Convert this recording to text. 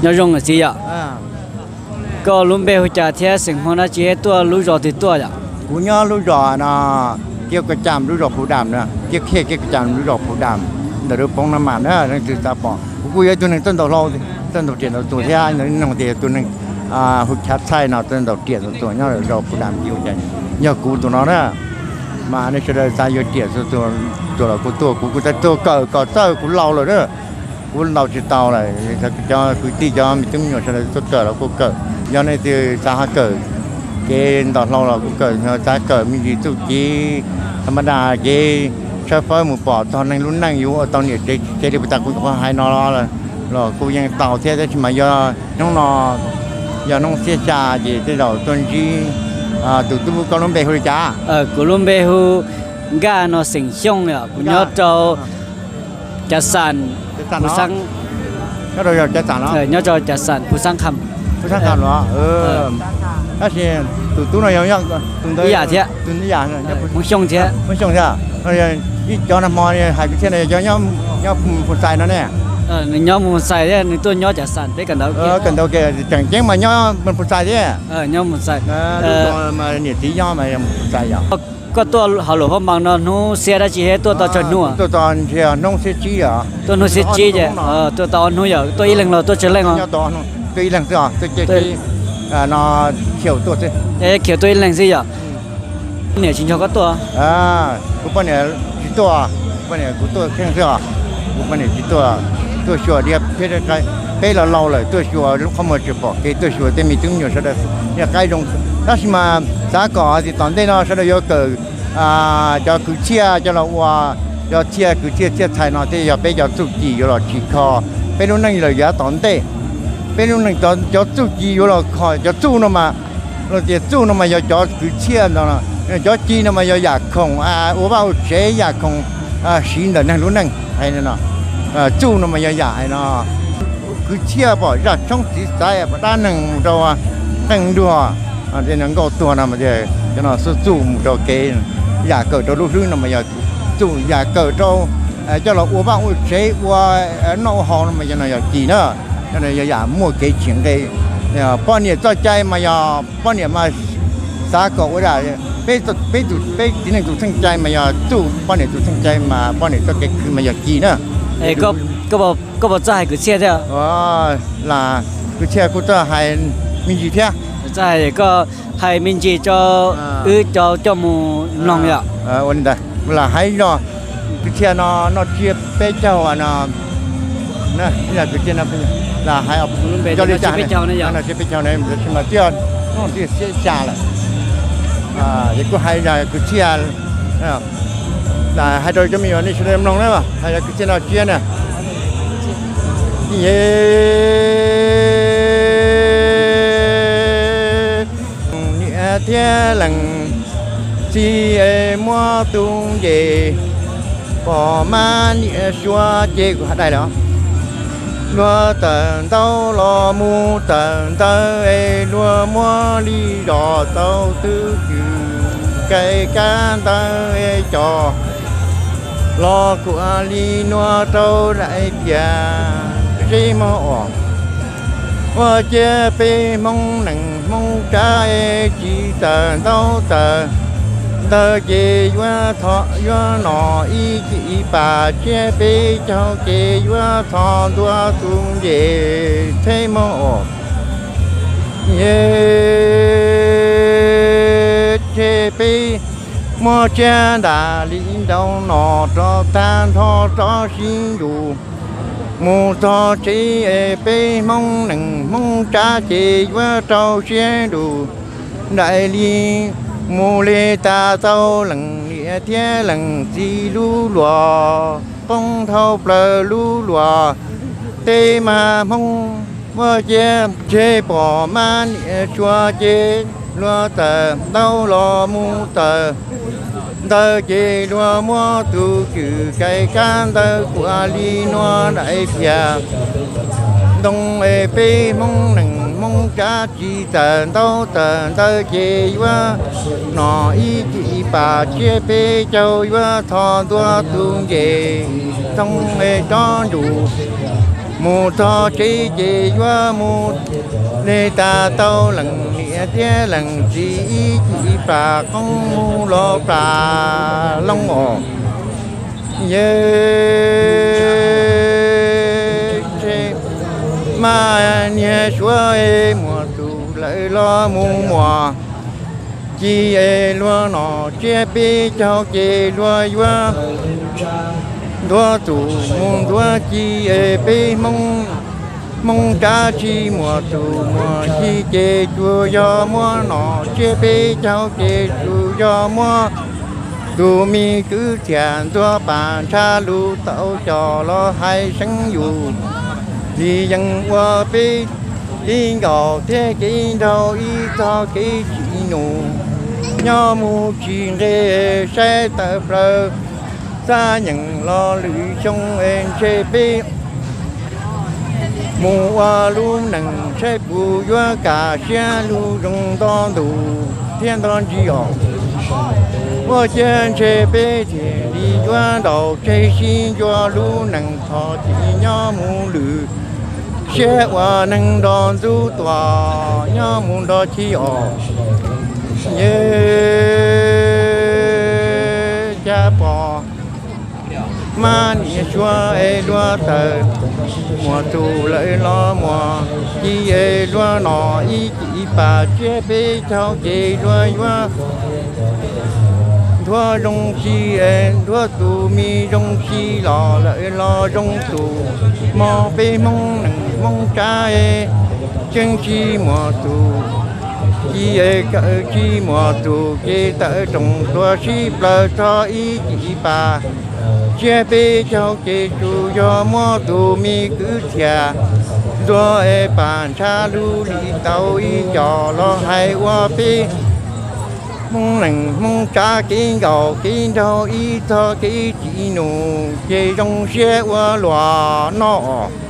Nyob zoo txiv yom. Koj lub npe hu cas thiab xeem Hmoob dab tsi thiab tuaj lub zos twg tuaj yom? Kuv nyob lub zos no, Kiab Ka Cam, lub zos Phu Dam na, Kiab Khej Kiab Ka Cam, lub zos Phu Dam, ntawm lub Poob Nab Mas na. Leej twg xav pom, kuv kuj yog ib tug neeg txawj ntaus hlau, txawj ntaus riam ntau tuaj thiab, nws tus neeg hu Chav Txhaij no txawj ntaus riam ntau tuaj nyob zos Phu Dam. Yog kuv tus no na, mas nej sawv daws xav yuav riam tuaj los kuj tuaj, kuv kuj txawj tuaj kawm kom txawj kuv laus lawm na. Kuv ntaus tsis tau lawm, cov kwv tij cov me tub me nyuam sawv daws tuaj kawm los kuj kawm. Yog nej twg xav ho kawm kev ntaus hlau los kuj kawm, xav kawm me ntsis txuj ci tha ma da, kev tshawb fawb mus pom txog neeg lub neej yus ua tau niam tsev txiv tsev li puas tas kuv hais no los kuj yeej tau thiab, tab sis mas yog hnub no yog hnub xiab xya ces tej zaum tuaj ntsib tus tub. Koj lub npe hu li cas? Kuv lub npe hu Nkaj no, xeem Xyooj yom, kuv nyob rau Cav Xam, Phu Xab, nyob rau Cav Xam Phu Xab Kham. Tab sis tus tub no yog ib yam thiab, Hmoob Xyooj thiab. Ib cov nag hmo hais kwv txhiaj no yog nyob Mus Xais no ne. Nws nyob Mus Xais thiab, nws tuaj nyob Cav Xam peb kawm ntawv. Kawm ntawv tseem ceeb mas nyob Mus Xais thiab. Nyob Mus Xais. Niam txiv nyob Mus Xais yom. Koj tuaj hauv Luam Phab Npas no hnub xiab dab tsi thiab tuaj tau tsawg hnub? Tuaj tau ntshe hnub xiab tsib yom. Tuaj hnub xiab tsib ces tuaj tau ob hnub yom. Tuaj ib leeg los tuaj tsawg leej os? Tuaj ib leeg xwb os, tuaj caij tsheb no khiav tuaj xwb. Khiav tuaj ib leeg xwb yom. Niam tsis nrog koj tuaj? Kuv poj niam tsis tuaj, poj niam kuv tuaj kheej xwb os. Kuv poj niam tsis tuaj, tuaj xyuas diav thiab, peb los laus lawm tuaj xyuas lub qhov muag tsis pom kev, tuaj xyuas tej me tub me nyuam sawv daws niaj qaib zoo. Tab sis mas xav kom tias tom ntej no sawv daws yuav kawm cov kwv txhiaj coj los ua, cov txhiaj kwv txhiaj txhiaj txhais no thiaj yog peb cov txuj ci yuav los tsim kho peb lub neej los yav tom ntej. Peb lub neej cov txuj ci yuav los kho, cov txuj no mas, los tias txuj no mas yog cov kwv txhiaj ntawd, cov ci no mas yog yam khoom ua vaj ua tsev, yam khoom siv ntawm neeg lub neej hais no. Txuj no mas yog yam hais no, kwv txhiaj pom zaj tshoob txiv xaiv pom dab neeg mus rau qeej nruas, nkauj tuag no mas cov no xub txuj mus rau kev, yam kawm rau lub hlwb no mas yog txuj, yam kawm rau coj los ua vaj ua tsev ua noj ua haus no mas yog no yog ci na. Yog yam muaj kev tsis nqe. Poj niam txoj cai mas yog poj niam mas xav kom ua dab, peb, peb txiv neej tus txheej cai mas yog txuj poj niam tus txheej cai mas poj niam txoj kev khwv mas yog ci na. Koj puas txawj hais kwv txhiaj thiab? Las kwv txhiaj kuj txawj hais me ntsis thiab. Txawj hais, koj hais me ntsis rau wb cov coj mus mloog yom. Ua li ntawd, lam hais zoj kwv txhiaj no noj tsiab peb caug no, kwv txhiaj no lam hais, noj tsiab peb caug, tab sis mas twb yog hnub tim xiab xya lawm. Es kuj hais zaj kwv txhiaj, lam hais rau cov me nyuam nej sawv daws mloog na, hais zaj kwv txhiaj noj tsiab na. Niam thiab leej txiv es muab tus ncej, pom mas niam suav ces kuv hais dai lawm. Luag tawm ntaub los mus tawm ntawv es luag muab li zos tau twb cwm, kais kab ntawv es cov los kuam li nuav rau daim phiaj zeb mog os. Ua ciav peb Hmoob neej Hmoob tsab es tsis tawm ntaub tawm ntawv ces yuav tho yuav nom ib cim ib pas tsiab peb caug ces yuav tho ntua tus ncej txheb mog os. Yog tseg peb muab tsiab ntam li nraud no rov tag nrho rov sib nrug mus txog tsev es peb Hmoob neej Hmoob tsab ces yuav rau siab nrug nraim li mus li tas tau leej niam thiab leej txiv lub luag qoob dhau plaws lub luag teb mas Hmoob muaj ciav tseg pom mas niam suav ces luag tawm ntaub los mus tawm ntawv ces luag muab tus cwm kais kab ntawv kuam li nuav daim phiaj ntoo es peb Hmoob neej Hmoob tsab tsis tawm ntaub tawm ntawv ces yuav nom ib cim ib pas tsiab peb caug yuav tho ntua tus ncej thoob es rov nrug Mus txog tsev ces yuav mus, nej tas tau leej niam thiab leej txiv ib cim plas qoob mus los plas loo os. Yawg, mas niag Suav es Muas Tus lawv los mus muas ci es luag nom tsiab peb caug ces luag yuav ntuav tus mus ntuav ci es peb Hmoob, Hmoob Tsab tsis muas tus muas ci ces tsuas yog muab nom tsiab peb caug ces tsuas yog muab tus me kwv txhiaj ntuag pas ntshav lus tau coj los hais seev yus li yeej ua peb kev nkaum thiab kev nraug ib txog kev tsim nus nyob mus tsis nqe saib tawm plaws xab nyeem los lwm xyoo es ntshe peb mus ua lub neej saib puas yuav kaj siab lug zoo nto ntuj thiab nto ntsis os. Ua ciav ntshe peb thiaj li yuav ntaus tseg sib ntsuas lub neej thov txim nyob mus lwm siab ua neeg nrog ntxub tuaj nyob mus nrog ci os. Yawg, cas pom mas niag Suav es luag tawm Muas Tus lawv los muas ci es luag nom ib cim pas tsiab peb caug ces luag yuav ntuav zoo ci es ntuav tus me zoo ci los lawv los zoo tus. Hmo peb Hmoob neej Hmoob Tsab es tseem tsis muas tus ci es kawm tsis muas tus ces tawm rooj tuaj sib plaws txog ib cim pas tsiab peb caug ces tsuas yog muab tus me kwv txhiaj ntuag es pas ntshav lug li tau ib co los hais ua peb Hmoob neej Hmoob Tsab kev nkaum kev nraug ib txog kev tsim nus ces zoo siab ua luaj noj.